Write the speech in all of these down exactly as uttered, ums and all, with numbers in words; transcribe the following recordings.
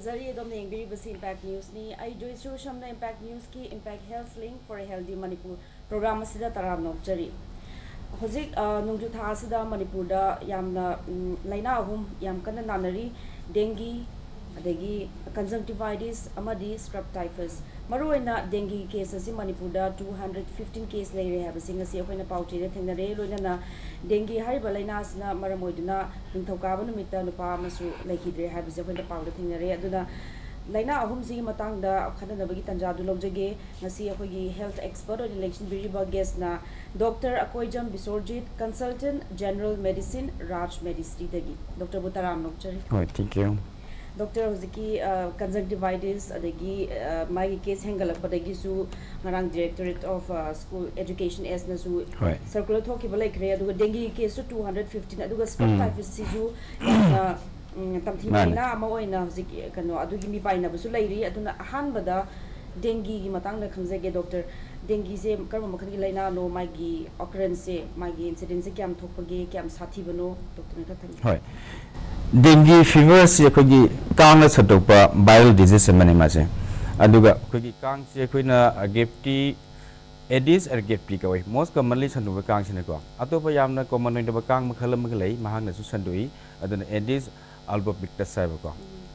ꯖꯔꯤ ꯑꯗꯣꯝꯅ ꯌꯦꯡꯕꯤꯔꯤꯕꯁꯤ Impact Newsꯅꯤ꯫ ꯑꯩ ꯖꯣꯏꯁꯣꯔ ꯁꯝꯅ Impact Newsꯀꯤ Impact Health Link for a Healthy Manipur program ꯑꯁꯤꯗ ꯇꯔꯥꯝꯅ ꯑꯣꯛꯆꯔꯤ꯫ ꯍꯧꯖꯤꯛ, ꯑ, ꯅꯣꯡꯖꯨ ꯊꯥ ꯑꯁꯤꯗ ꯃꯅꯤꯄꯨꯔꯗ ꯌꯥꯝꯅ, ꯎꯝ, ꯂꯥꯏꯅꯥ ꯑꯍꯨꯝ ꯌꯥꯝ ꯀꯟꯅ ꯅꯥꯅꯔꯤ: dengue, ꯑꯗꯒꯤ conjunctivitis ꯑꯃꯗꯤ scrub typhus꯫ ꯃꯔꯨꯑꯣꯏꯅ dengue case ꯑꯁꯤ ꯃꯅꯤꯄꯨꯔꯗ two hundred fifteen case ꯂꯩꯔꯦ ꯍꯥꯏꯕꯁꯤ ꯉꯁꯤ ꯑꯩꯈꯣꯏꯅ ꯄꯥꯎ ꯆꯦꯗ ꯊꯦꯡꯅꯔꯦ꯫ ꯂꯣꯏꯅꯅ dengue ꯍꯥꯏꯔꯤꯕ ꯂꯥꯏꯅꯥ ꯑꯁꯤꯅ ꯃꯔꯝ ꯑꯣꯏꯗꯨꯅ ꯅꯤꯡꯊꯧꯀꯥꯕ ꯅꯨꯃꯤꯠꯇ ꯅꯨꯄꯥ ꯑꯃꯁꯨ ꯂꯩꯈꯤꯗ꯭ꯔꯦ ꯍꯥꯏꯕꯁꯦ ꯑꯩꯈꯣꯏꯅ ꯄꯥꯎꯗ ꯊꯦꯡꯅꯔꯦ꯫ ꯑꯗꯨꯅ ꯂꯥꯏꯅꯥ ꯑꯍꯨꯝꯁꯤꯒꯤ ꯃꯇꯥꯡꯗ ꯈꯟꯅꯅꯕꯒꯤ ꯇꯥꯟꯖꯥꯗꯨ ꯂꯧꯖꯒꯦ꯫ ꯉꯁꯤ ꯑꯩꯈꯣꯏꯒꯤ health expert ꯑꯣꯏꯅ ꯂꯦꯡꯁꯤꯟꯕꯤꯔꯤꯕ guestꯅ Doctor Akoijam Bisorjit, Consultant General Medicine, ꯔꯥꯖ ꯃꯦꯗꯤꯁꯤꯇꯤꯗꯒꯤ꯫ ꯗꯣꯛꯇꯔꯕꯨ ꯇꯔꯥꯝꯅ ꯑꯣꯛꯆꯔꯤ꯫ ꯍꯣꯏ, thank you. ꯗꯣꯛꯇꯔ, ꯍꯧꯖꯤꯛꯀꯤ, ꯑ, conjunctivitis ꯑꯗꯒꯤ, ꯑ, ꯃꯥꯒꯤ case ꯍꯦꯟꯒꯠꯂꯛꯄꯗꯒꯤꯁꯨ ꯉꯔꯥꯡ Directorate of, ꯑ, School Education Sꯅꯁꯨ ꯍꯣꯏ꯫ circular ꯊꯣꯛꯈꯤꯕ ꯂꯩꯈ꯭ꯔꯦ꯫ ꯑꯗꯨꯒ dengue case ꯁꯨ two hundred fifteen, ꯑꯗꯨꯒ scrub ꯎꯝ꯫ typhus ꯁꯤꯁꯨ ꯌꯥꯝꯅ, ꯎꯝ, ꯇꯝꯊꯤꯕ ꯃꯥꯅꯦ꯫ ꯂꯥꯏꯅꯥ ꯑꯃ ꯑꯣꯏꯅ ꯍꯧꯖꯤꯛ, ꯀꯩꯅꯣ, ꯑꯗꯨꯒꯤ ꯃꯤꯄꯥꯏꯅꯕꯁꯨ ꯂꯩꯔꯤ꯫ ꯑꯗꯨꯅ ꯑꯍꯥꯟꯕꯗ dengue ꯒꯤ ꯃꯇꯥꯡꯗ ꯈꯪꯖꯒꯦ ꯗꯣꯛꯇꯔ꯫ Dengue ꯁꯦ ꯀꯔꯝꯕ ꯃꯈꯜꯒꯤ ꯂꯥꯏꯅꯥꯅꯣ? ꯃꯥꯒꯤ occurrence ꯁꯦ, ꯃꯥꯒꯤ incidence ꯁꯦ ꯀꯌꯥꯝ ꯊꯣꯛꯄꯒꯦ? ꯀꯌꯥꯝ ꯁꯥꯊꯤꯕꯅꯣ? ꯗꯣꯛꯇꯔꯅ ꯈꯔ ꯊꯝꯕꯤꯌꯨ꯫ ꯍꯣꯏ꯫ Dengue fever ꯁꯤ ꯑꯩꯈꯣꯏꯒꯤ ꯀꯥꯡꯅ ꯁꯟꯗꯣꯛꯄ viral disease ꯑꯃꯅꯤ ꯃꯥꯁꯦ꯫ ꯑꯗꯨꯒ ꯑꯩꯈꯣꯏꯒꯤ ꯀꯥꯡꯁꯦ ꯑꯩꯈꯣꯏꯅ Aegypti, Aedes aegypti ꯀꯧꯏ꯫ Most commonly ꯁꯟꯗꯣꯛꯄ ꯀꯥꯡꯁꯤꯅꯀꯣ꯫ ꯑꯇꯣꯞꯄ ꯌꯥꯝꯅ common ꯑꯣꯏꯗꯕ ꯀꯥꯡ ꯃꯈꯜ ꯑꯃꯒ ꯂꯩ, ꯃꯍꯥꯛꯅꯁꯨ ꯁꯟꯗꯣꯛꯏ꯫ ꯑꯗꯨꯅ Aedes albopictus ꯍꯥꯏꯕꯀꯣ꯫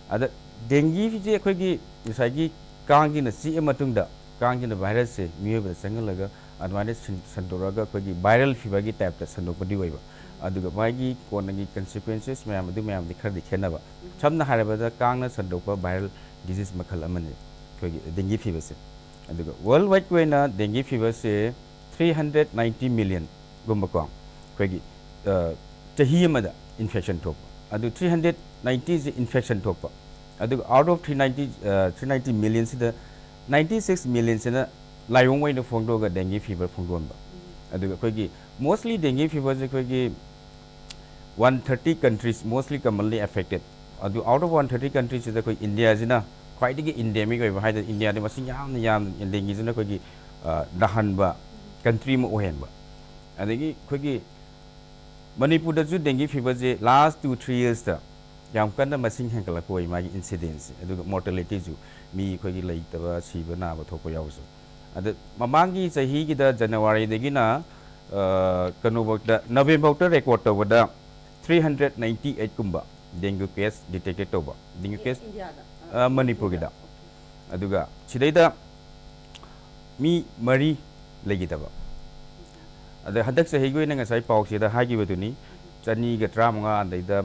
ꯑꯗ dengue ꯁꯦ ꯑꯩꯈꯣꯏꯒꯤ ꯉꯁꯥꯏꯒꯤ ꯀꯥꯡꯁꯤꯅ ꯆꯤꯛꯑ ꯃꯇꯨꯡꯗ ꯀꯥꯡꯁꯤꯅ virus ꯁꯦ ꯃꯤꯑꯣꯏꯕꯗ ꯆꯪꯍꯜꯂꯒ ꯑꯗꯨꯃꯥꯏꯅ ꯁꯤꯟ-, ꯁꯟꯗꯣꯔꯛꯑꯒ ꯑꯩꯈꯣꯏꯒꯤ viral fever ꯒꯤ type ꯇ ꯁꯟꯗꯣꯛꯄꯗꯤ ꯑꯣꯏꯕ꯫ ꯑꯗꯨꯒ ꯃꯥꯒꯤ ꯀꯣꯟꯅꯒꯤ consequences ꯃꯌꯥꯝ ꯑꯗꯨ ꯃꯌꯥꯝꯗꯤ ꯈꯔꯗꯤ ꯈꯦꯠꯅꯕ꯫ ꯁꯝꯅ ꯍꯥꯏꯔꯕꯗ ꯀꯥꯡꯅ ꯁꯟꯗꯣꯛꯄ viral disease ꯃꯈꯜ ꯑꯃꯅꯤ ꯑꯩꯈꯣꯏꯒꯤ dengue fever ꯁꯦ꯫ ꯑꯗꯨꯒ world wide ꯀꯤ ꯑꯣꯏꯅ dengue fever ꯁꯦ three hundred ninety million ꯒꯨꯝꯕꯀꯣ, ꯑꯩꯈꯣꯏꯒꯤ, ꯑ, ꯆꯍꯤ ꯑꯃꯗ infection ꯊꯣꯛꯄ꯫ ꯑꯗꯨ three hundred ninety ꯁꯦ infection ꯊꯣꯛꯄ꯫ ꯑꯗꯨꯒ out of three ninety, ꯑ, three ninety million ꯁꯤꯗ ninety six million ꯁꯤꯅ ꯂꯥꯏꯑꯣꯡ ꯑꯣꯏꯅ ꯐꯣꯡꯗꯣꯛꯑꯒ dengue fever ꯐꯣꯡꯗꯣꯛꯍꯟꯕ꯫ ꯑꯗꯨꯒ ꯑꯩꯈꯣꯏꯒꯤ mostly dengue fever ꯁꯦ ꯑꯩꯈꯣꯏꯒꯤ one thirty countries mostly commonly affected꯫ ꯑꯗꯨ out of one thirty countries ꯁꯤꯗ ꯑꯩꯈꯣꯏ ꯏꯟꯗꯤꯌꯥꯁꯤꯅ ꯈ꯭ꯋꯥꯏꯗꯒꯤ endemic ꯑꯣꯏꯕ ꯍꯥꯏ ꯇꯥꯔꯦ꯫ ꯏꯟꯗꯤꯌꯥꯗ ꯃꯁꯤꯡ ꯌꯥꯝꯅ ꯌꯥꯝꯅ dengue ꯁꯤꯅ ꯑꯩꯈꯣꯏꯒꯤ, ꯑ, ꯅꯥꯍꯟꯕ country ꯑꯃ ꯑꯣꯏꯍꯟꯕ꯫ ꯑꯗꯒꯤ ꯑꯩꯈꯣꯏꯒꯤ ꯃꯅꯤꯄꯨꯔꯗꯁꯨ dengue fever ꯁꯦ last two three years ꯇ ꯌꯥꯝ ꯀꯟꯅ ꯃꯁꯤꯡ ꯍꯦꯟꯒꯠꯂꯛꯄ ꯑꯣꯏ ꯃꯥꯒꯤ ꯏꯟꯁꯤꯗꯦꯟꯁꯁꯦ꯫ ꯑꯗꯨꯒ ꯃꯣꯔꯇꯦꯂꯤꯇꯤꯁꯨ, ꯃꯤ ꯑꯩꯈꯣꯏꯒꯤ ꯂꯩꯇꯕ, ꯁꯤꯕ ꯅꯥꯕ ꯊꯣꯛꯄ ꯌꯥꯎꯕꯁꯨ꯫ ꯑꯗ ꯃꯃꯥꯡꯒꯤ ꯆꯍꯤꯒꯤꯗ ꯖꯅꯋꯥꯔꯤꯗꯒꯤꯅ, ꯑ, ꯀꯩꯅꯣꯐꯧꯗ, ꯅꯕꯦꯝꯕꯔꯐꯧꯗ ꯔꯦꯀꯣꯔꯠ ꯇꯧꯕꯗ ꯊ꯭ꯔꯤ ꯍꯟꯗ꯭ꯔꯦꯠ ꯅꯥꯏꯟꯇꯤ ꯑꯩꯠ ꯀꯨꯝꯕ ꯗꯦꯡꯒꯨ ꯀꯦꯁ ꯗꯤꯇꯦꯛꯇꯦꯠ ꯇꯧꯕ꯫ ꯗꯦꯡꯒꯨ ꯀꯦꯁ, ꯏꯟꯗꯤꯌꯥꯗ? ꯑ, ꯃꯅꯤꯄꯨꯔꯒꯤꯗ꯫ ꯑꯗꯨꯒ ꯁꯤꯗꯩꯗ ꯃꯤ ꯃꯔꯤ ꯂꯩꯈꯤꯗꯕ꯫ ꯑꯗ ꯍꯟꯗꯛ ꯆꯍꯤꯒꯤ ꯑꯣꯏꯅ ꯉꯁꯥꯏ ꯄꯥꯎꯁꯤꯗ ꯍꯥꯏꯈꯤꯕꯗꯨꯅꯤ, ꯆꯅꯤꯒ ꯇꯔꯥꯃꯉꯥ ꯑꯗꯩꯗ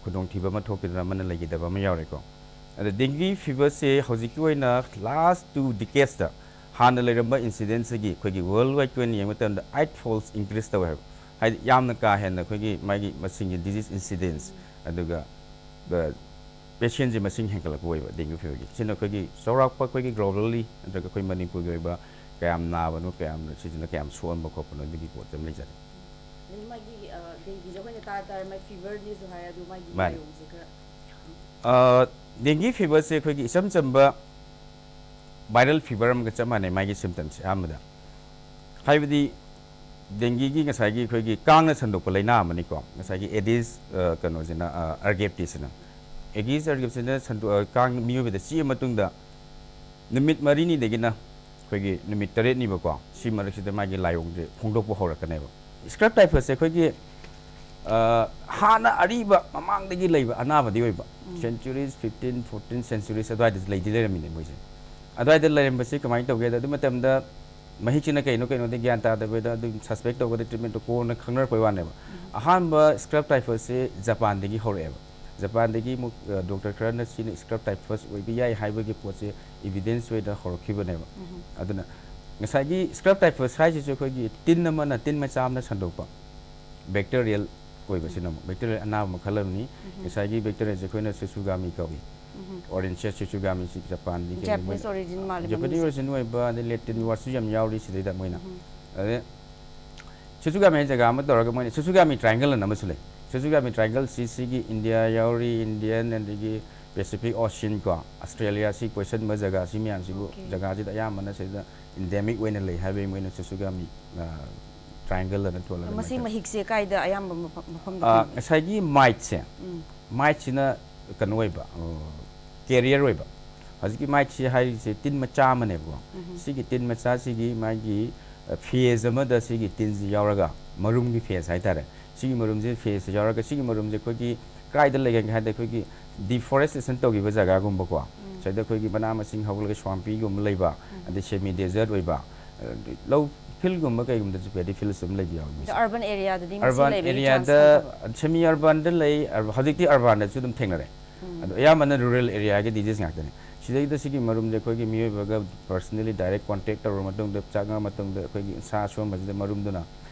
ꯈꯨꯗꯣꯡꯊꯤꯕ ꯑꯃ ꯊꯣꯛꯈꯤꯗꯅ ꯑꯃꯅ ꯂꯩꯈꯤꯗꯕ ꯑꯃ ꯌꯥꯎꯔꯦꯀꯣ꯫ ꯑꯗ ꯗꯦꯡꯒꯤ ꯐꯤꯚꯔꯁꯦ ꯍꯧꯖꯤꯛꯀꯤ ꯑꯣꯏꯅ ꯂꯥꯁ ꯇꯨ ꯗꯤꯀꯦꯠꯁꯇ ꯍꯥꯟꯅ ꯂꯩꯔꯝꯕ ꯏꯟꯁꯤꯗꯦꯟꯁꯇꯒꯤ ꯑꯩꯈꯣꯏꯒꯤ ꯋꯥꯔꯜ ꯋꯥꯏꯗꯀꯤ ꯑꯣꯏꯅ ꯌꯦꯡꯕ ꯃꯇꯝꯗ ꯑꯩꯠ ꯐꯣꯜꯁ ꯏꯟꯀ꯭ꯔꯤꯁ ꯇꯧꯋꯦ ꯍꯥꯏꯕ꯫ ꯍꯥꯏꯗꯤ ꯌꯥꯝꯅ ꯀꯥ ꯍꯦꯟꯅ ꯑꯩꯈꯣꯏꯒꯤ ꯃꯥꯒꯤ ꯃꯁꯤꯡꯒꯤ ꯗꯤꯖꯤꯁ ꯏꯟꯁꯤꯗꯦꯟꯁ, ꯑꯗꯨꯒ, ꯑ, ꯄꯦꯁꯦꯟꯁꯦ ꯃꯁꯤꯡ ꯍꯦꯟꯒꯠꯂꯛꯄ ꯑꯣꯏꯕ ꯗꯦꯡꯒꯤ ꯐꯤꯚꯔꯒꯤ꯫ ꯁꯤꯅ ꯑꯩꯈꯣꯏꯒꯤ ꯆꯥꯎꯔꯥꯛꯄ ꯑꯩꯈꯣꯏꯒꯤ ꯒ꯭ꯂꯣꯕꯦꯜꯂꯤ ꯅꯠꯇ꯭ꯔꯒ ꯑꯩꯈꯣꯏ ꯃꯅꯤꯄꯨꯔꯒꯤ ꯑꯣꯏꯕ ꯀꯌꯥꯝ ꯅꯥꯕꯅꯣ, ꯀꯌꯥꯝ ꯁꯤꯁꯤꯅ ꯀꯌꯥꯝ ꯁꯣꯛꯍꯟꯕ ꯈꯣꯠꯄꯅꯣ ꯑꯗꯨꯒꯤ ꯄꯣꯠꯁꯦ ꯑꯃ ꯂꯩꯖꯔꯦ꯫ ꯑꯗꯒꯤ ꯃꯥꯒꯤ, ꯑ, ꯗꯦꯡꯒꯤꯁꯦ ꯑꯩꯈꯣꯏꯅ ꯇꯥ ꯇꯥꯔꯦ, ꯃꯥꯒꯤ ꯐꯤꯚꯔꯅꯦꯁꯨ ꯍꯥꯏ, ꯑꯗꯨ ꯃꯥꯒꯤ ꯃꯥꯅꯦ꯫ ꯂꯥꯏꯑꯣꯡꯁꯦ ꯈꯔ꯫ ꯑ, ꯗꯦꯡꯒꯤ ꯐꯤꯚꯔꯁꯦ ꯑꯩꯈꯣꯏꯒꯤ ꯏꯆꯝ ꯆꯝꯕ ꯚꯥꯏꯔꯦꯜ ꯐꯤꯚꯔ ꯑꯃꯒ ꯆꯞ ꯃꯥꯟꯅꯩ, ꯃꯥꯒꯤ ꯁꯤꯝꯇꯝꯁꯦ ꯑꯍꯥꯟꯕꯗ꯫ ꯍꯥꯏꯕꯗꯤ ꯗꯦꯡꯒꯤꯒꯤ ꯉꯁꯥꯏꯒꯤ ꯑꯩꯈꯣꯏꯒꯤ ꯀꯥꯡꯅ ꯁꯟꯗꯣꯛꯄ ꯂꯥꯏꯅꯥ ꯑꯃꯅꯤꯀꯣ, ꯉꯁꯥꯏꯒꯤ ꯑꯦꯗꯤꯁ, ꯑ, ꯀꯩꯅꯣꯁꯤꯅ, ꯑ, ꯑꯔꯒꯦꯞꯇꯤꯁꯤꯅ꯫ ꯑꯦꯗꯤꯁ ꯑꯔꯒꯦꯞꯁꯤꯅ ꯁꯟꯗꯣꯛ-, ꯑ, ꯀꯥꯡ ꯃꯤꯑꯣꯏꯕꯗ ꯆꯤꯛꯑ ꯃꯇꯨꯡꯗ ꯅꯨꯃꯤꯠ ꯃꯔꯤꯅꯤꯗꯒꯤꯅ ꯑꯩꯈꯣꯏꯒꯤ ꯅꯨꯃꯤꯠ ꯇꯔꯦꯠꯅꯤꯕꯀꯣ, ꯁꯤ ꯃꯔꯛꯁꯤꯗ ꯃꯥꯒꯤ ꯂꯥꯏꯑꯣꯡꯁꯦ ꯐꯣꯡꯗꯣꯛꯄ ꯍꯧꯔꯛꯀꯅꯦꯕ꯫ ꯁ꯭ꯀ꯭ꯔꯕ ꯇꯥꯏꯐꯁꯁꯦ ꯑꯩꯈꯣꯏꯒꯤ, ꯑ, ꯍꯥꯟꯅ ꯑꯔꯤꯕ ꯃꯃꯥꯡꯗꯒꯤ ꯂꯩꯕ ꯑꯅꯥꯕꯗꯤ ꯑꯣꯏꯕ꯫ ꯎꯝ꯫ ꯁꯦꯟꯆꯨꯔꯤꯁ, ꯐꯤꯐꯇꯤꯟ, ꯐꯣꯔꯇꯤꯟ ꯁꯦꯟꯆꯨꯔꯤꯁ ꯑꯗꯨꯋꯥꯏꯗ ꯂꯩꯗꯤ ꯂꯩꯔꯝꯃꯤꯅꯦ ꯃꯣꯏꯁꯦ꯫ ꯑꯗꯨꯋꯥꯏꯗ ꯂꯩꯔꯝꯕꯁꯦ ꯀꯃꯥꯏꯅ ꯇꯧꯒꯦꯗ, ꯑꯗꯨ ꯃꯇꯝꯗ ꯃꯍꯤꯛꯁꯤꯅ ꯀꯩꯅꯣ ꯀꯩꯅꯣꯗꯤ ꯒ꯭ꯌꯥꯟ ꯇꯥꯗꯕꯗ ꯑꯗꯨꯝ ꯁꯁꯄꯦꯛ ꯇꯧꯒꯗ ꯇ꯭ꯔꯤꯠꯃꯦꯟꯇꯣ ꯀꯣꯟꯅ ꯈꯪꯅꯔꯛꯄꯩ ꯋꯥꯅꯦꯕ꯫ ꯎꯝ꯫ ꯑꯍꯥꯟꯕ ꯁ꯭ꯀ꯭ꯔꯕ ꯇꯥꯏꯐꯁꯁꯦ ꯖꯄꯥꯟꯗꯒꯤ ꯍꯧꯔꯛꯑꯦꯕ꯫ ꯖꯄꯥꯟꯗꯒꯤ ꯑꯃꯨꯛ, ꯑ, ꯗꯣꯛꯇꯔ ꯈꯔꯅ ꯁꯤꯅ ꯁ꯭ꯀ꯭ꯔꯕ ꯇꯥꯏꯐꯁ ꯑꯣꯏꯕ ꯌꯥꯏ ꯍꯥꯏꯕꯒꯤ ꯄꯣꯠꯁꯦ ꯏꯚꯤꯗꯦꯟꯁ ꯑꯣꯏꯅ ꯍꯧꯔꯛꯈꯤꯕꯅꯦꯕ꯫ ꯎꯝ꯫ ꯑꯗꯨꯅ ꯉꯁꯥꯏꯒꯤ ꯁ꯭ꯀ꯭ꯔꯕ ꯇꯥꯏꯐꯁ ꯍꯥꯏꯁꯤꯁꯨ ꯑꯩꯈꯣꯏꯒꯤ ꯇꯤꯟ ꯑꯃꯅ ꯇꯤꯟ ꯃꯆꯥ ꯑꯃꯅ ꯁꯟꯗꯣꯛꯄ ꯕꯦꯛꯇꯔꯤꯌꯦꯜ ꯑꯣꯏꯕꯁꯤꯅ ꯑꯃꯨꯛ ꯕꯦꯛꯇꯔꯤꯌꯦꯜ ꯑꯅꯥꯕ ꯃꯈꯜ ꯑꯃꯅꯤ꯫ ꯎꯝ꯫ ꯉꯁꯥꯏꯒꯤ ꯕꯦꯛꯇꯔꯤꯌꯥꯁꯦ ꯑꯩꯈꯣꯏꯅ ꯁꯨꯁꯨꯒꯥꯃꯤ ꯀꯧꯏ꯫ ꯎꯝ꯫ ꯑꯣꯔꯦꯟꯁꯤꯌꯥ ꯁꯨꯁꯨꯒꯥꯃꯤꯁꯤ ꯖꯄꯥꯟꯗꯒꯤ ꯀꯩꯅꯣ ꯖꯄꯥꯅꯤꯁ ꯃꯣꯏꯅ ꯑꯣꯔꯤꯖꯤꯟ ꯃꯥꯜꯂꯦ ꯖꯄꯥꯅꯤꯁ ꯃꯃꯤꯡꯁꯦ꯫ ꯑꯣꯔꯤꯖꯤꯟ ꯑꯣꯏꯕ, ꯑꯗꯩ ꯂꯦꯇꯤꯟ ꯎꯝ꯫ ꯋꯥꯔꯗꯁꯨ ꯌꯥꯝ ꯌꯥꯎꯔꯤ ꯁꯤꯗꯩꯗ ꯃꯣꯏꯅ꯫ ꯎꯝ꯫ ꯑꯗꯩ ꯁꯨꯁꯨꯒꯥꯃꯤ ꯍꯥꯏ ꯖꯒꯥ ꯑꯃ ꯇꯧꯔꯒ ꯃꯣꯏꯅ ꯁꯨꯁꯨꯒꯥꯃꯤ ꯇ꯭ꯔꯥꯏꯡꯒꯜ ꯑꯅ ꯑꯃꯁꯨ ꯂꯩ꯫ ꯁꯨꯁꯨꯒꯥꯃꯤ ꯇ꯭ꯔꯥꯏꯡꯒꯜꯁꯤ ꯁꯤꯒꯤ ꯏꯟꯗꯤꯌꯥ ꯌꯥꯎꯔꯤ, ꯏꯟꯗꯤꯌꯟ, ꯑꯗꯒꯤ ꯄꯦꯁꯤꯐꯤꯛ ꯑꯣꯁꯤꯌꯟ ꯀꯣ, ꯑꯁꯇ꯭ꯔꯦꯂꯤꯌꯥ ꯁꯤ ꯀꯣꯏꯁꯟꯕ ꯖꯒꯥꯁꯤ ꯃꯌꯥꯝꯁꯤꯕꯨ ꯑꯣꯀꯦ꯫ ꯖꯒꯥꯁꯤꯗ ꯑꯌꯥꯝꯕꯅ ꯁꯤꯗ ꯏꯟꯗꯦꯃꯤꯛ ꯑꯣꯏꯅ ꯂꯩ ꯍꯥꯏꯕꯒꯤ ꯃꯣꯏꯅ ꯁꯨꯁꯨꯒꯥꯃꯤ, ꯑ, ꯇ꯭ꯔꯥꯏꯡꯒꯜ ꯑꯅ ꯊꯣꯜꯂꯒ ꯃꯁꯤ ꯑꯗꯨꯃꯥꯏꯅ ꯇꯧꯋꯤ꯫ ꯃꯍꯤꯛꯁꯦ ꯀꯥꯏꯗ ꯑꯌꯥꯝꯕ ꯃꯐꯝ, ꯃꯐꯝꯗ ꯑ, ꯐꯪꯒꯦ? ꯉꯁꯥꯏꯒꯤ ꯃꯥꯏꯠꯁꯦ, ꯎꯝ꯫ ꯃꯥꯏꯠꯁꯤꯅ ꯀꯩꯅꯣ ꯑꯣꯏꯕ, ꯀꯦꯔꯤꯌꯔ ꯑꯣꯏꯕ꯫ ꯍꯧꯖꯤꯛꯀꯤ ꯃꯥꯏꯠꯁꯤ ꯍꯥꯏꯔꯤꯁꯦ ꯇꯤꯟ ꯃꯆꯥ ꯑꯃꯅꯦꯕꯀꯣ꯫ ꯁꯤꯒꯤ ꯇꯤꯟ ꯃꯆꯥꯁꯤꯒꯤ ꯃꯥꯒꯤ ꯐꯦꯖ ꯑꯃꯗ ꯁꯤꯒꯤ ꯇꯤꯟꯁꯤ ꯌꯥꯎꯔꯒ, ꯃꯔꯨꯝꯒꯤ ꯐꯦꯖ ꯍꯥꯏꯇꯥꯔꯦ꯫ ꯁꯤꯒꯤ ꯃꯔꯨꯝꯁꯦ, ꯐꯦꯖꯁꯦ ꯌꯥꯎꯔꯒ, ꯁꯤꯒꯤ ꯃꯔꯨꯝꯁꯦ ꯑꯩꯈꯣꯏꯒꯤ ꯀꯥꯏꯗ ꯂꯩꯒꯦ ꯍꯥꯏꯗꯤ, ꯑꯩꯈꯣꯏꯒꯤ ꯗꯤꯐꯣꯔꯦꯁꯇꯦꯁꯟ ꯇꯧꯈꯤꯕ ꯖꯒꯥꯒꯨꯝꯕꯀꯣ, ꯁꯤꯗ ꯑꯩꯈꯣꯏꯒꯤ ꯃꯅꯥ ꯃꯁꯤꯡ ꯍꯧꯒꯠꯂꯒ ꯁ꯭ꯋꯥꯝꯄꯤꯒꯨꯝꯕ ꯂꯩꯕ, ꯑꯗꯩ ꯁꯦꯃꯤ ꯗꯦꯖꯔꯠ ꯑꯣꯏꯕ, ꯑ, ꯂꯧ ꯐꯤꯜꯒꯨꯝꯕ ꯀꯩꯒꯨꯝꯕꯗꯁꯨ ꯄꯦꯗꯤ ꯐꯤꯜꯁ ꯑꯗꯨꯝ ꯂꯩꯕ ꯌꯥꯎꯏ ꯃꯣꯏꯁꯦ꯫ ꯑꯗꯣ ꯑꯔꯕꯟ ꯑꯦꯔꯤꯌꯥꯗꯗꯤ ꯃꯁꯤ ꯑꯔꯕꯟ ꯂꯩꯕꯒꯤ ꯆꯥꯟꯁ ꯑꯦꯔꯤꯌꯥꯗ, ꯀꯝꯗꯧꯕ? ꯁꯦꯃꯤ ꯑꯔꯕꯟꯗ ꯂꯩ, ꯑꯔꯕ-, ꯍꯧꯖꯤꯛꯇꯤ ꯑꯔꯕꯥꯟꯗꯁꯨ ꯑꯗꯨꯝ ꯊꯦꯡꯅꯔꯦ꯫ ꯑꯗꯣ ꯑꯌꯥꯝꯕꯅ ꯔꯨꯔꯦꯜ ꯑꯦꯔꯤꯌꯥꯒꯤ ꯗꯤꯖꯤꯁ ꯉꯥꯛꯇꯅꯤ꯫ ꯁꯤꯗꯩꯗ ꯁꯤꯒꯤ ꯃꯔꯨꯝꯁꯦ ꯑꯩꯈꯣꯏꯒꯤ ꯃꯤꯑꯣꯏꯕꯒ ꯄꯔꯁꯅꯦꯂꯤ ꯗꯥꯏꯔꯦꯛ ꯀꯣꯟꯇꯦꯛ ꯇꯧꯔꯕ ꯃꯇꯨꯡꯗ, ꯆꯪꯉ ꯃꯇꯨꯡꯗ, ꯑꯩꯈꯣꯏꯒꯤ ꯁꯥ ꯑꯁꯣꯟꯕꯁꯤꯗ ꯃꯔꯨꯝꯗꯨꯅ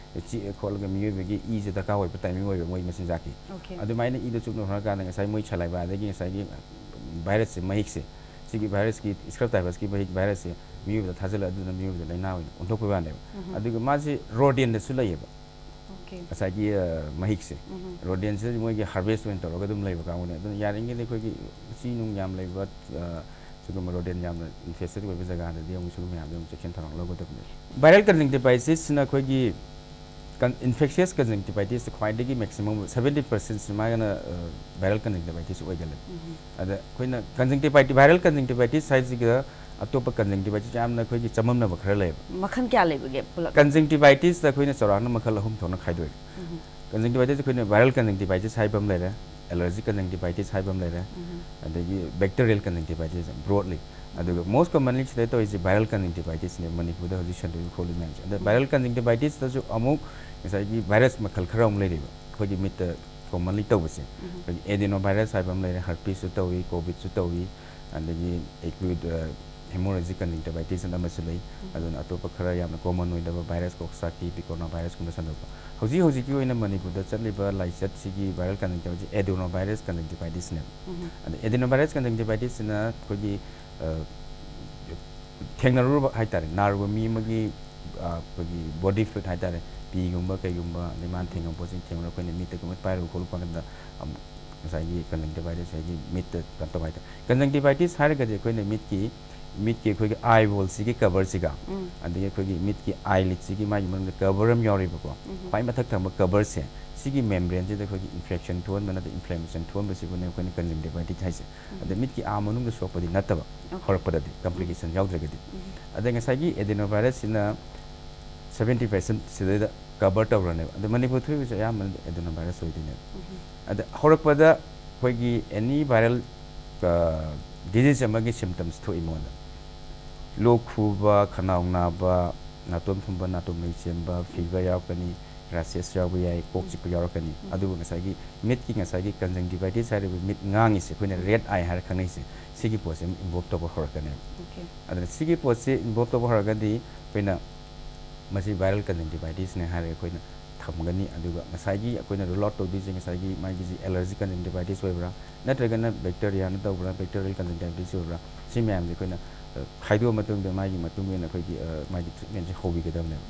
ꯆꯤꯛꯑ ꯈꯣꯠꯂꯒ ꯃꯤꯑꯣꯏꯕꯒꯤ ꯏꯁꯦ ꯗꯔꯀꯥꯔ ꯑꯣꯏꯕ ꯇꯥꯏꯃꯤꯡ ꯑꯣꯏꯕ ꯃꯣꯏ ꯃꯆꯤꯟꯖꯥꯛꯀꯤ꯫ ꯑꯣꯀꯦ꯫ ꯑꯗꯨꯃꯥꯏꯅ ꯏꯗꯣ ꯆꯨꯞꯅ ꯍꯣꯠꯅꯔꯀꯥꯟꯗ ꯉꯁꯥꯏ ꯃꯣꯏ ꯁꯂꯥꯏꯕꯥꯗꯒꯤ ꯉꯁꯥꯏꯒꯤ ꯚꯥꯏꯔꯁꯁꯦ, ꯃꯍꯤꯛꯁꯦ, ꯁꯤꯒꯤ ꯚꯥꯏꯔꯁꯀꯤ ꯁ꯭ꯀ꯭ꯔꯕ ꯇꯥꯏꯐꯁꯀꯤ ꯃꯍꯤꯛ ꯚꯥꯏꯔꯁꯁꯦ ꯃꯤꯑꯣꯏꯕꯗ ꯊꯥꯖꯤꯜꯂ ꯑꯗꯨꯅ ꯃꯤꯑꯣꯏꯕꯗ ꯂꯥꯏꯅꯥ ꯑꯣꯏꯅ ꯑꯣꯟꯊꯣꯛꯄ ꯌꯥꯅꯦꯕ꯫ ꯑꯗꯨꯒ ꯃꯥꯁꯤ ꯔꯣꯗꯦꯟꯗꯁꯨ ꯂꯩꯌꯦꯕ꯫ ꯑꯣꯀꯦ꯫ ꯉꯁꯥꯏꯒꯤ, ꯑ, ꯃꯍꯤꯛꯁꯦ꯫ ꯔꯣꯗꯦꯟꯁꯤꯗ ꯃꯣꯏꯒꯤ ꯍꯥꯔꯚꯦꯁ ꯑꯣꯏꯅ ꯇꯧꯔꯒ ꯑꯗꯨꯝ ꯂꯩꯕ ꯀꯥꯡꯕꯨꯅꯦ꯫ ꯑꯗꯨꯅ ꯌꯥꯔꯤꯉꯩꯗꯤ ꯑꯩꯈꯣꯏꯒꯤ ꯎꯆꯤ ꯅꯨꯡ ꯌꯥꯝ ꯂꯩꯕ, ꯑ, ꯁꯤꯒꯨꯝꯕ ꯔꯣꯗꯦꯟ ꯌꯥꯝꯅ ꯏꯟꯐꯦꯁꯇꯦꯠ ꯑꯣꯏꯕ ꯖꯒꯥꯗꯗꯤ ꯑꯃꯨꯛ ꯁꯤꯒꯨꯝꯕ ꯃꯌꯥꯝꯁꯦ ꯑꯃꯨꯛ ꯆꯦꯛꯁꯤꯟ ꯊꯧꯔꯥꯡ ꯂꯧꯒꯗꯕꯅꯦ꯫ ꯚꯥꯏꯔꯦꯜ ꯀꯟꯖꯪꯇꯤꯚꯥꯏꯇꯤꯁꯁꯤꯅ ꯑꯩꯈꯣꯏꯒꯤ ꯀꯟ-, ꯏꯟꯐꯦꯛꯁꯤꯌꯁ ꯀꯟꯖꯪꯇꯤꯚꯥꯏꯇꯤꯁꯇ ꯈ꯭ꯋꯥꯏꯗꯒꯤ ꯃꯦꯛꯁꯤꯃꯝ ꯁꯚꯦꯟꯇꯤ ꯄꯥꯔꯁꯦꯟꯠꯁꯤ ꯃꯥꯒꯤꯅ, ꯑ, ꯚꯥꯏꯔꯦꯜ ꯀꯟꯖꯪꯇꯤꯚꯥꯏꯇꯤꯁ ꯑꯣꯏꯒꯜꯂꯦ꯫ ꯑꯗ ꯑꯩꯈꯣꯏꯅ ꯀꯟꯖꯪꯇꯤꯚꯥꯏꯇꯤ-, ꯚꯥꯏꯔꯦꯜ ꯀꯟꯖꯪꯇꯤꯚꯥꯏꯇꯤꯁ ꯍꯥꯏꯁꯤꯒ ꯑꯇꯣꯞꯄ ꯀꯟꯖꯪꯇꯤꯚꯥꯏꯇꯤꯁ ꯌꯥꯝꯅ ꯑꯩꯈꯣꯏꯒꯤ ꯆꯃꯝꯅꯕ ꯈꯔ ꯂꯩꯌꯦꯕ꯫ ꯃꯈꯜ ꯀꯌꯥ ꯂꯩꯕꯒꯦ ꯄꯨꯂꯞ? ꯀꯟꯖꯪꯇꯤꯚꯥꯏꯇꯤꯁꯇ ꯑꯩꯈꯣꯏꯅ ꯆꯥꯎꯔꯥꯛꯅ ꯃꯈꯜ ꯑꯍꯨꯝ ꯊꯣꯛꯅ ꯈꯥꯏꯗꯣꯛꯑꯦ꯫ ꯀꯟꯖꯪꯇꯤꯚꯥꯏꯇꯤꯁ ꯑꯩꯈꯣꯏꯅ ꯚꯥꯏꯔꯦꯜ ꯀꯟꯖꯪꯇꯤꯚꯥꯏꯇꯤꯁ ꯍꯥꯏꯕ ꯑꯃ ꯂꯩꯔꯦ, ꯑꯦꯂꯔꯖꯤꯛ ꯀꯟꯖꯪꯇꯤꯚꯥꯏꯇꯤꯁ ꯍꯥꯏꯕ ꯑꯃ ꯂꯩꯔꯦ, ꯑꯗꯒꯤ ꯕꯦꯛꯇꯤꯔꯤꯌꯦꯜ ꯀꯟꯖꯪꯇꯤꯚꯥꯏꯇꯤꯁ, ꯕ꯭ꯔꯣꯗꯂꯤ꯫ ꯑꯗꯨꯒ ꯃꯣꯁ ꯀꯣꯃꯟꯂꯤ ꯁꯤꯗ ꯇꯧꯔꯤꯁꯦ ꯚꯥꯏꯔꯦꯜ ꯀꯟꯖꯪꯇꯤꯚꯥꯏꯇꯤꯁꯅꯦꯕ ꯃꯅꯤꯄꯨꯔꯗ ꯍꯧꯖꯤꯛ ꯁꯟꯗꯣꯛꯏ ꯈꯣꯠꯂꯤ ꯃꯌꯥꯝꯁꯦ꯫ ꯑꯗ ꯚꯥꯏꯔꯦꯜ ꯀꯟꯖꯪꯇꯤꯚꯥꯏꯇꯤꯁꯇꯁꯨ ꯑꯃꯨꯛ ꯉꯁꯥꯏꯒꯤ ꯚꯥꯏꯔꯁ ꯃꯈꯜ ꯈꯔ ꯑꯃꯨꯛ ꯂꯩꯔꯤꯕ ꯑꯩꯈꯣꯏꯒꯤ ꯃꯤꯠꯇ ꯀꯣꯃꯟꯂꯤ ꯇꯧꯕꯁꯦ꯫ ꯑꯩꯈꯣꯏꯒꯤ ꯑꯦꯗꯤꯅꯣ ꯚꯥꯏꯔꯁ ꯍꯥꯏꯕ ꯑꯃ ꯂꯩꯔꯦ, ꯍꯔꯄꯤꯁꯁꯨ ꯇꯧꯏ, ꯀꯣꯚꯤꯗꯁꯨ ꯇꯧꯏ, ꯑꯗꯒꯤ ꯑꯦꯀ꯭ꯌꯨꯠ, ꯑ, ꯍꯦꯃꯣꯔꯦꯖꯤꯛ ꯀꯟꯖꯪꯇꯤꯚꯥꯏꯇꯤꯁ ꯑꯅ ꯑꯃꯁꯨ ꯂꯩ꯫ ꯑꯗꯨꯅ ꯑꯇꯣꯞꯄ ꯈꯔ ꯌꯥꯝꯅ ꯀꯣꯃꯟ ꯑꯣꯏꯗꯕ ꯚꯥꯏꯔꯁ ꯀꯣꯛꯁꯥꯀꯤ, ꯄꯤꯀꯣꯅꯣ ꯚꯥꯏꯔꯁꯀꯨꯝꯕ ꯁꯟꯗꯣꯛꯄ꯫ ꯍꯧꯖꯤꯛ ꯍꯧꯖꯤꯛꯀꯤ ꯑꯣꯏꯅ ꯃꯅꯤꯄꯨꯔꯗ ꯆꯠꯂꯤꯕ ꯂꯥꯏꯆꯠꯁꯤꯒꯤ ꯚꯥꯏꯔꯦꯜ ꯀꯟꯖꯪꯇꯤꯚꯥꯏꯇꯤꯁ ꯑꯦꯗꯤꯅꯣ ꯚꯥꯏꯔꯁ ꯀꯟꯖꯪꯇꯤꯚꯥꯏꯇꯤꯁꯅꯦꯕ꯫ ꯑꯗ ꯑꯦꯗꯤꯅꯣ ꯚꯥꯏꯔꯁ ꯀꯟꯖꯪꯇꯤꯚꯥꯏꯇꯤꯁꯁꯤꯅ ꯑꯩꯈꯣꯏꯒꯤ, ꯑ, ꯊꯦꯡꯅꯔꯨꯔꯕ ꯍꯥꯏꯇꯥꯔꯦ, ꯅꯥꯔꯨꯕ ꯃꯤ ꯑꯃꯒꯤ, ꯑ, ꯑꯩꯈꯣꯏꯒꯤ ꯕꯣꯗꯤ ꯐ꯭ꯂꯨꯏꯗ ꯍꯥꯏꯇꯥꯔꯦ, ꯄꯤꯒꯨꯝꯕ ꯀꯩꯒꯨꯝꯕ, ꯑꯗꯩ ꯃꯥꯅ ꯊꯦꯡꯅꯕ ꯄꯣꯠꯁꯤꯡ ꯊꯦꯡꯅꯔꯒ ꯑꯩꯈꯣꯏꯅ ꯃꯤꯠꯇꯒꯨꯝꯕ ꯄꯥꯏꯔꯨꯕ ꯈꯣꯠꯂꯨꯕ ꯀꯥꯟꯗ ꯑꯃꯨꯛ ꯉꯁꯥꯏꯒꯤ ꯀꯟꯖꯪꯇꯤꯚꯥꯏꯇꯤꯁ ꯍꯥꯏꯗꯤ ꯃꯤꯠꯇ ꯀꯩꯅꯣ ꯇꯧꯕ ꯍꯥꯏꯇꯥꯔꯦ꯫ ꯀꯟꯖꯪꯇꯤꯚꯥꯏꯇꯤꯁ ꯍꯥꯏꯔꯒꯗꯤ ꯑꯩꯈꯣꯏꯅ ꯃꯤꯠꯀꯤ, ꯃꯤꯠꯀꯤ ꯑꯩꯈꯣꯏꯒꯤ ꯑꯥꯏ ꯕꯣꯜꯁꯤꯒꯤ ꯀꯕꯔꯁꯤꯒ, ꯑꯗꯒꯤ ꯑꯩꯈꯣꯏꯒꯤ ꯃꯤꯠꯀꯤ ꯑꯥꯏ ꯂꯤꯠꯁꯤꯒꯤ ꯃꯥꯒꯤ ꯃꯅꯨꯡꯗ ꯀꯕꯔ ꯑꯃ ꯌꯥꯎꯔꯤꯕꯀꯣ, ꯈ꯭ꯋꯥꯏ ꯃꯊꯛ ꯊꯪꯕ ꯀꯕꯔꯁꯦ, ꯁꯤꯒꯤ ꯃꯦꯝꯕ꯭ꯔꯦꯟꯁꯤꯗ ꯑꯩꯈꯣꯏꯒꯤ ꯏꯟꯐꯦꯛꯁꯟ ꯊꯣꯛꯍꯟꯕ ꯅꯠꯇ꯭ꯔꯒ ꯏꯟꯐ꯭ꯂꯦꯃꯦꯁꯟ ꯊꯣꯛꯍꯟꯕꯁꯤꯕꯨꯅꯦ ꯑꯩꯈꯣꯏꯅ ꯀꯟꯖꯪꯇꯤꯚꯥꯏꯇꯤꯁ ꯍꯥꯏꯁꯦ꯫ ꯑꯗ ꯃꯤꯠꯀꯤ ꯑꯥ ꯃꯅꯨꯡꯗ ꯁꯣꯛꯄꯗꯤ ꯅꯠꯇꯕ, ꯍꯧꯔꯛꯄꯗꯗꯤ ꯀꯝꯄ꯭ꯂꯤꯀꯦꯁꯟ ꯌꯥꯎꯗ꯭ꯔꯒꯗꯤ꯫ ꯑꯗ ꯉꯁꯥꯏꯒꯤ ꯑꯦꯗꯦꯅꯣ ꯚꯥꯏꯔꯁꯁꯤꯅ ꯁꯕꯦꯟꯇꯤ ꯄꯥꯔꯁꯦꯟ ꯁꯤꯗꯩꯗ ꯀꯚꯔ ꯇꯧꯔꯅꯦꯕ꯫ ꯑꯗ ꯃꯅꯤꯄꯨꯔ ꯊꯣꯛꯏꯕꯁꯦ ꯑꯌꯥꯝꯕꯅ ꯑꯦꯗꯦꯅꯣ ꯚꯥꯏꯔꯁ ꯑꯣꯏꯗꯣꯏꯅꯦꯕ꯫ ꯑꯗ ꯍꯧꯔꯛꯄꯗ ꯑꯩꯈꯣꯏꯒꯤ ꯑꯦꯅꯤ ꯚꯥꯏꯔꯦꯜ ꯗꯤꯖꯤꯁ ꯑꯃꯒꯤ ꯁꯤꯝꯇꯝꯁ ꯊꯣꯛꯏ ꯃꯉꯣꯟꯗ꯫ ꯂꯣꯛ ꯈꯨꯕ, ꯈꯅꯥꯎ ꯅꯥꯕ, ꯅꯥꯇꯣꯟ ꯐꯨꯟꯕ, ꯅꯥꯇꯣꯟ ꯃꯩ ꯆꯦꯟꯕ, ꯐꯤꯚꯔ ꯌꯥꯎꯔꯛꯀꯅꯤ, ꯔꯦꯁꯦꯁ ꯌꯥꯎꯕ ꯌꯥꯏ, ꯀꯣꯛ ꯆꯤꯛꯄ ꯌꯥꯎꯔꯛꯀꯅꯤ꯫ ꯑꯗꯨꯒ ꯉꯁꯥꯏꯒꯤ ꯃꯤꯠꯀꯤ ꯉꯁꯥꯏꯒꯤ ꯀꯟꯖꯪꯇꯤꯚꯥꯏꯇꯤꯁ ꯍꯥꯏꯔꯤꯕ ꯃꯤꯠ ꯉꯥꯡꯉꯤꯁꯦ, ꯑꯩꯈꯣꯏꯅ ꯔꯦꯗ ꯑꯥꯏ ꯍꯥꯏꯔ ꯈꯪꯅꯩꯁꯦ, ꯁꯤꯒꯤ ꯄꯣꯠꯁꯦ ꯑꯃ ꯏꯟꯚꯣꯜꯕ ꯇꯧꯕ ꯍꯧꯔꯛꯀꯅꯦꯕ꯫ ꯑꯗꯨꯅ ꯁꯤꯒꯤ ꯄꯣꯠꯁꯦ ꯏꯟꯚꯣꯜꯕ ꯇꯧꯕ ꯍꯧꯔꯒꯗꯤ ꯑꯩꯈꯣꯏꯅ ꯃꯁꯤ ꯚꯥꯏꯔꯦꯜ ꯀꯟꯖꯪꯇꯤꯚꯥꯏꯇꯤꯁꯅꯦ ꯍꯥꯏꯔꯒ ꯑꯩꯈꯣꯏꯅ ꯊꯝꯒꯅꯤ꯫ ꯑꯗꯨꯒ ꯉꯁꯥꯏꯒꯤ ꯑꯩꯈꯣꯏꯅ ꯔꯨꯜ ꯑꯥꯎꯠ ꯇꯧꯗꯣꯏꯁꯦ ꯉꯁꯥꯏꯒꯤ ꯃꯥꯒꯤꯁꯤ ꯑꯦꯂꯔꯖꯤ ꯀꯟꯖꯪꯇꯤꯚꯥꯏꯇꯤꯁ ꯑꯣꯏꯕ꯭ꯔꯥ, ꯅꯠꯇ꯭ꯔꯒꯅ ꯕꯦꯛꯇꯦꯔꯤꯌꯥꯅ ꯇꯧꯕ꯭ꯔꯥ, ꯕꯦꯛꯇꯦꯔꯤꯌꯦꯜ ꯀꯟꯖꯪꯇꯤꯚꯥꯏꯇꯤꯁ ꯑꯣꯏꯕ꯭ꯔꯥ, ꯁꯤ ꯃꯌꯥꯝꯁꯦ ꯑꯩꯈꯣꯏꯅ, ꯑ, ꯈꯥꯏꯗꯣꯛꯑ ꯃꯇꯨꯡꯗ ꯃꯥꯒꯤ ꯃꯇꯨꯡ ꯏꯟꯅ ꯑꯩꯈꯣꯏꯒꯤ, ꯑ, ꯃꯥꯒꯤ ꯇ꯭ꯔꯤꯠꯃꯦꯟꯁꯦ ꯍꯧꯕꯤꯒꯗꯕꯅꯦꯕ꯫